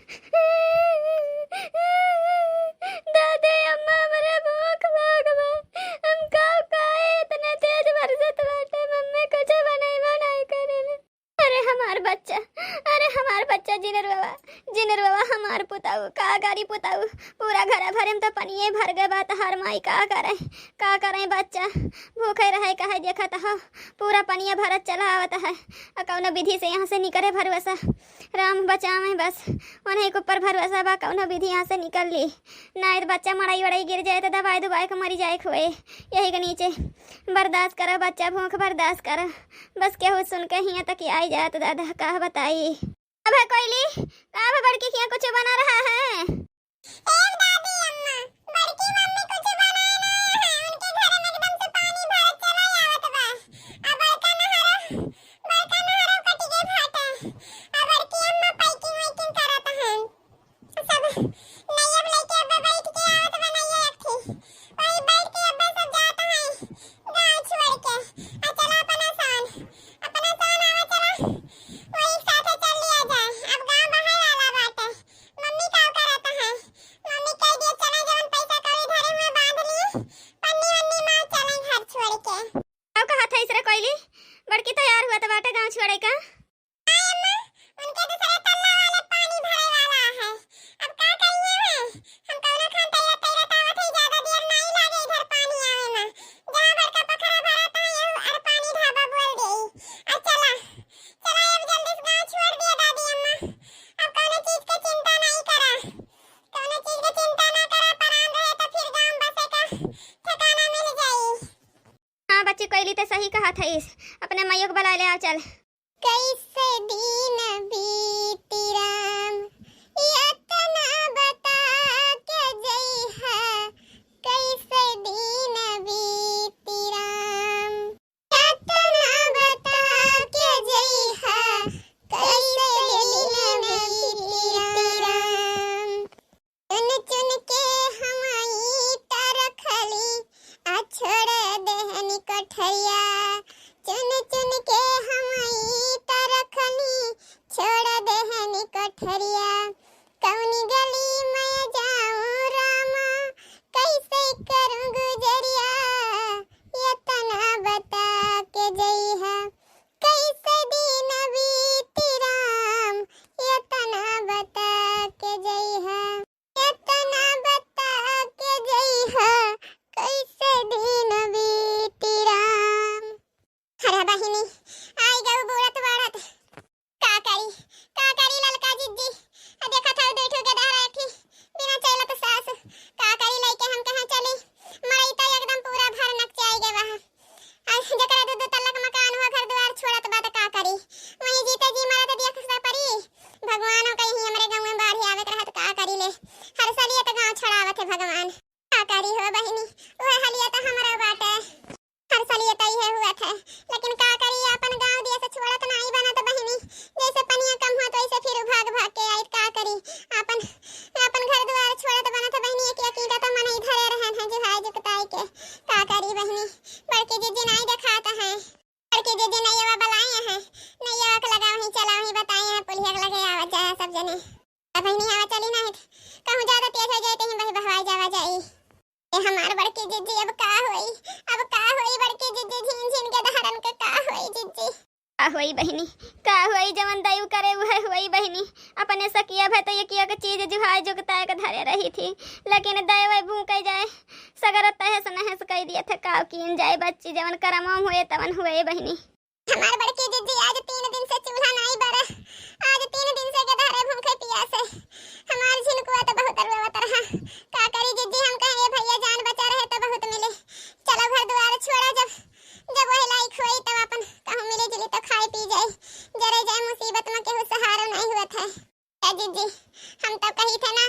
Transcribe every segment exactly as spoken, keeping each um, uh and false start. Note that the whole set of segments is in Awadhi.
दादी अम्मा, हमरे भूख लाग बा। हम का खाए, इतने तेज बरसत बाटे, मम्मी कुछ बनइबो नाहीं करेले। अरे हमार बच्चा, अरे हमार बच्चा जिनर बाबा, जिनर बाबा हमार पुताऊ, का करी पुताऊ, पूरा घरा भरे में तो पनिये भर गए बा, तहार माई का करे, का करे बच्चा, भूखे रहे कहे देखत हो, पूरा पनिया भरत चला आवत है, आ कौनो विधि से यहाँ से निकरे भरवसा। राम बचावे बस, उन्हीं के ऊपर भरोसा बा, कौनो विधि यहाँ से निकल ली। नाहीं त बच्चा मड़ई वड़ई गिर जाए त दबाए दुबाए के मरी जाए के होए। यही के नीचे बर्दाश्त करा बच्चा, भूख बर्दाश्त करा। बस केहू सुन के हियाँ तक आई जात दादा, का बताई। अब है कोयली, का अब बड़की के यहाँ कुछ बना रहा है? ए दादी अम्मा, बड़की मम्मी कुछ बनाए ना है, उनके घर में एकदम से पानी भरत चला आवत बा। आ बड़का नहरो, बड़का नहरो कट के फाटा। आ बड़की अम्मा packing वैकिंग करत हैं। सब नैया लेके अब बैठ के आवत बा नैया एक थी। वही बैठ के अब सब जात हैं गाँव छोड़ के। आ चला अपना सान, अपना सान आवा चला। वही साथे चल लिया जाए। अब गाँव बाहर वाला बाटे। मम्मी का करत है? मम्मी कह दिए, "चला, जवन पैसा कौड़ी धरे हुए बांध ली, पन्नी वन्नी मार चले घर छोड़ के।" अब कहा था इसरे कोयली, बड़की तैयार हुआ तो बाटे गाँव छोड़े का। आय अम्मा, उनके दूसरे तल्ला वाले पानी भरे वाला है। अब का करिए है? हम कौनो खान तैयार तैरत आवत है, ज्यादा देर नहीं लागे इधर पानी आवे में। जहाँ बड़का पोखरा भरत है, यहू अर पानी ढाबा बोल देई। आ चला, चला अब जल्दी से गाँव छोड़ दिया दादी अम्मा। अब कौनो चीज के चिंता नहीं करा। कौनो चीज के चिंता ना करा, परान रहे तो फिर गाँव बसे का ठिकाना मिल जाई। हाँ बच्ची, कोयली ते सही कहा थईस, अपने माइयो के बुलाए ले आओ चल। कैसे दिन बीती राम, यतना बता के जइहा, कैसे दिन बीती राम। यतना बता के जइहा, कैसे दिन बीती राम। चुन चुन के हम ईंटा रखली, आ छोड़ देहनी कोठरिया। चुन चुन के हम ईंटा रखली, छोड़ देहनी कोठरिया। कौनी गली में जाऊं रामा, कैसे करूं गुजरिया। यतना बता के जइहा, कैसे दिन बीती राम, यतना बता के जइहा, यतना बता के जइहा, कैसे दिन बीती राम। अरे बहिनी, आई गऊ बूड़त बाड़त। का करी, का करी ललका जिज्जी? आ देखत हऊ दुई ठो गदहरा एक ठी बिना चलत सास। का करी लइके हम कहाँ चली? मड़ई त एकदम पूरा भर नकचाई गवा है। आ जेकरा दू दू तल्ला के मकान हुआ, घर दुआर छोड़त बा त का करी? वहीं जीते जी मरत देख से परी। भगवानो कहीं हमरे गाँव में बाढ़ आवे के रहत का करी ले? हर साल ये त गाँव छोड़ावत है भगवान। का करी हो बहिनी, उहे हलिया त हमरो बाटे। हर साल ये त इहे हुआ थे, लेकिन का करी, आपन गाँव देश छोड़त नाई बनत बहिनी। जैसे पनिया कम होत वैसे फिर भाग भाग के आइत, का करी? आपन, आपन घर दुआर छोड़त बनत बहिनी, एक एक ईंटा त मनई धरे रहन है जुहाई जुकताई के। का करी बहिनी, बड़की जिज्जी नाई देखात है। बड़की जिज्जी नैया बलाई है, नैया के लगा वहीं चला वहीं बताई है, पुलिया के लगे आवत जाए सब जने। अब बहिनी आवा चली ना है, कहूँ ज्यादा तेज हो जाए, कहीं बही बहवाई जावा जाई। ए हमार बड़की जिज्जी, अब का होई, अब का होई बड़की जिज्जी, झीन झीन के धारन के का होई जिज्जी? का होई बहिनी, का होई, जवन दयू करे उहे होई बहिनी। अपने सकिया भे तो एक एक चीज जुहाई जुगताए के धरे रही थी, लेकिन दयवे भूखे जाए, सगरो तहस नहस कई दिए थे। काव कीन जाए बच्ची, जवन करमों हुए तवन हुए बहिनी। हमार बड़की जिज्जी आज तीन दिन से चूल्हा नाई बरा, आज तीन दिन से गदहरे भूखे पियासे। हमार झिनकुआ तो बहुत रोवत रहा। का करी जिज्जी, हम कहे, "ए भैया, जान बचा रहे तो बहुत मिले। चलो घर दुआर छोड़ा, जब, जब वही लायक होई तब अपन कहूँ मिली जुली तो खाई पी जाई। जरे जाए मुसीबत में केहू सहारा नहीं हुआ था।" ए जिज्जी, हम तो कही थे ना,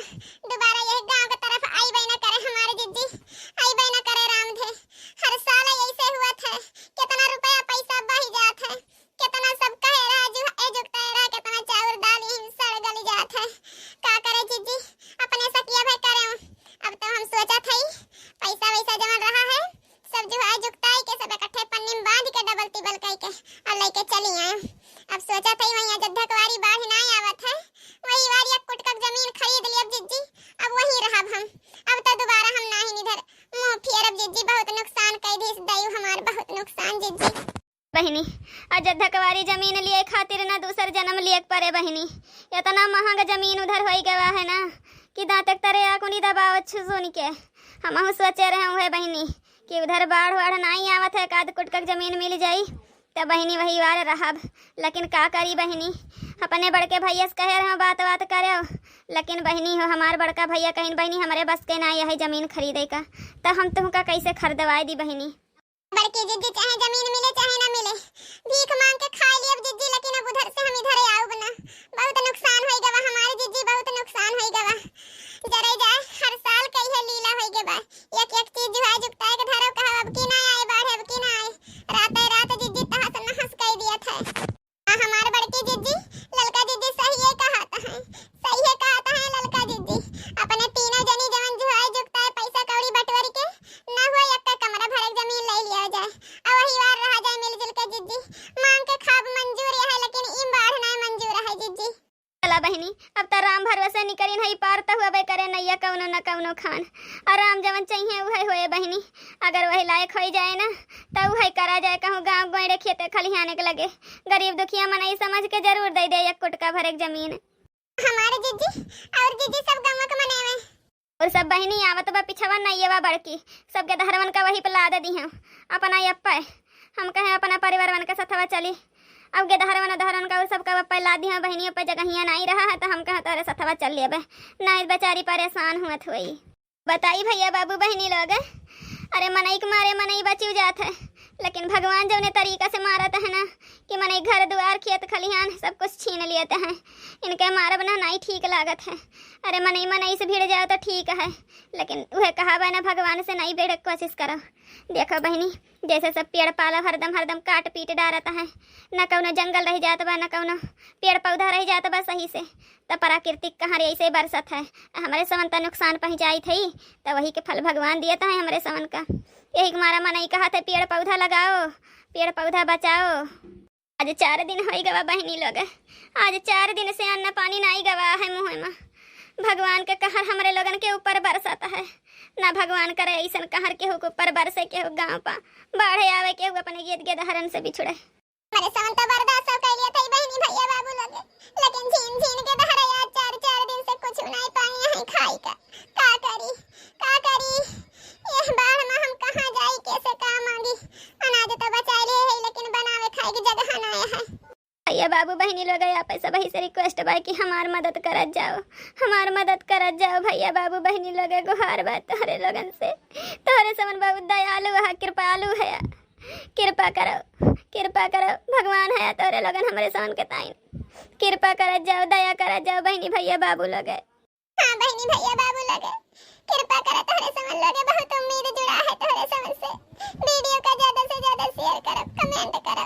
दोबारा यह गांव के तरफ आईबे ना करे हमारे जिज्जी, आईबे ना करे रामधे। हर साल ऐसे हुआ थे, कितना रुपया पैसा बह जात है, कितना सब कहे रहा, जु-, ए जुगता रहा, कितना चाउर दाल यही सड़ गल जात है। का करे जिज्जी, अपने सकिया भे करे। अब तो हम सोचा थे, पैसा वैसा जमल रहा है, सब जुहाई जुगताई के सब इकट्ठे पन्नी में बांध के डबल टिबल कई के और लेके चली आए। अब सोचा थे वहीं अयोध्या कुवारी बाढ़ ना आवत है, वही वारी एक कुटकक जमीन बहिनी, अयोध्या कवारी जमीन लिए खातिर ना दूसर जन्म लिए के परे बहिनी। इतना महंग जमीन उधर होई गवा है ना कि दांत एक तरे आकुनी दबाव छु सुन के। हमहू सोचे रहे हुए बहिनी कि उधर बाढ़ वाढ़ नाई आवत है, एकाध कुटकक जमीन मिल जाई त बहिनी वही वार रहब। लेकिन का करी बहिनी, अपने बड़के भैया से कहे रहे बात बात करे, लेकिन बहिनी हो हमार बड़का भैया कहिन बहिनी हमरे बस के ना यही जमीन खरीदे का, त हम तुहका कैसे खरीदवाए दी बहिनी। बड़की जिज्जी, चाहे जमीन मिले चाहे ना मिले, भीख मांग के खाई लियब जिज्जी, लेकिन अब उधर से हम इधर आउब ना। बहुत नुकसान होई गवा हमारे जिज्जी, बहुत नुकसान होई गवा। जरे जाए, हर साल के इहे लीला होई गवा। एक एक चीज जुहाई जुगताए के धरब, कहब अब की ना आए बाढ़, अब की ना आए। राते रात जिज्जी तहस नहस कई दिया था। आ हमार बड़की जिज्जी, ललका जिज्जी सही ये कहत है, सही ये कहत है ललका जिज्जी। अपने तीनों जनी जवन जुहाई जुगताए पैसा कौड़ी बटोर के ना हुआ एक कमरा भरक जमीन ले लिया जाए, आ वही वार रहा जाए मिलजुल के जिज्जी। मांग के खाब मंजूर है, लेकिन ई बाढ़ ना मंजूर है जिज्जी। चला बहिनी, अब त राम भरोसे निकरिन है, पार त हुआ करे नैया कौनो न कौनो खान। आ राम जवन चाहिए उहे होए बहिनी, अगर वही लायक होई जाए ना, त उहे करा जाए, कहूँ गाँव गोइड़े खेते खलिहाने के लगे। गरीब दुखिया मनई समझ के जरूर दे दे एक कुटका भरक जमीन। हमारे जिज्जी और जिज्जी सब गाँव के मने में। और सब बहिनी आवत बा पिछवा नैया बा बड़की, सब गेदहरवन का वही पे लाद दी हम अपना यप्पे। हम कहे अपना परिवारवन के सथवा चली। अब गेदहरवन उदहरवन का उ सब का यप्पे लाद दी हम बहिनी, यप्पे जगहिया नाई रहा है, त हम कहे तोरे सथवा चल लेबे, नाई बेचारी परेशान हुअत होई। बताई भैया बाबू बहिनी लोग, अरे मनई के मारे मनई बचिउ जात है, लेकिन भगवान जौने तरीका से मारत है ना कि मनई घर दुआर खेत खलिहान सब कुछ छीन लियत हैं। इनके मारब ना नाई ठीक लागत है। अरे मनई मनई से भिड़ जाओ त ठीक है, लेकिन उहे कहावा ना भगवान से नाई भिड़े के कोशिश करो। देखो बहिनी, जैसे सब पेड़ पालो हरदम हरदम काट पीट डारत है, न कौनो जंगल रह जात बा, न कौनो पेड़ पौधा रह जात बा सही से, त प्राकृतिक कहर ऐसे बरसत है। हमरे समन त नुकसान पहुँचाइत है, त वही के फल भगवान दियत है हमरे समन का। यही के मारा मनई कहत है पेड़ पौधा लगाओ, पेड़ पौधा बचाओ। आज चार दिन होई गवा बहिनी लोग, आज चार दिन से अन्न पानी नाई गवा है मुँह में। भगवान के कहर हमरे लोगन के ऊपर बरसत है। ना भगवान करे ऐसन कहर केहू के ऊपर बरसे, केहू गाँव पा बाढ़े आवे, केहू अपने गेद गेदहरन से बिछुड़े। हमरे समन तो बर्दाश्त सब कैलिया थई बहिनी भैया बाबू लगे, लेकिन झीन झीन के दहरे आज चार चार दिन से कुछ नाई पाए हैं खाई का। का करी, का करी? यह बाढ़ में हम कहाँ जाई, कैसे का मांगी? अनाज तो बचाए ले है, लेकिन बनावे खाए की जगह ना है। भैया बाबू बहिनी लोग, आप सबही से request बा कि हमार मदद करत जाओ, हमार मदद करत जाओ भैया बाबू बहिनी लोग, गुहार बा तोहरे लोगन से। तोहरे समन बहुत दयालु है, कृपालु है, कृपा करो, कृपा करो, भगवान है तोहरे लोगन हमरे समन के ताईं। कृपा करत जाओ, दया करत जाओ बहिनी भैया बाबू लोग। हाँ बहिनी भैया बाबू लोग, कृपा करो तोहरे समन लोग, बहुत उम्मीद जुड़ा है तोहरे समन से। Video का ज्यादा से ज्यादा share करो, comment करो।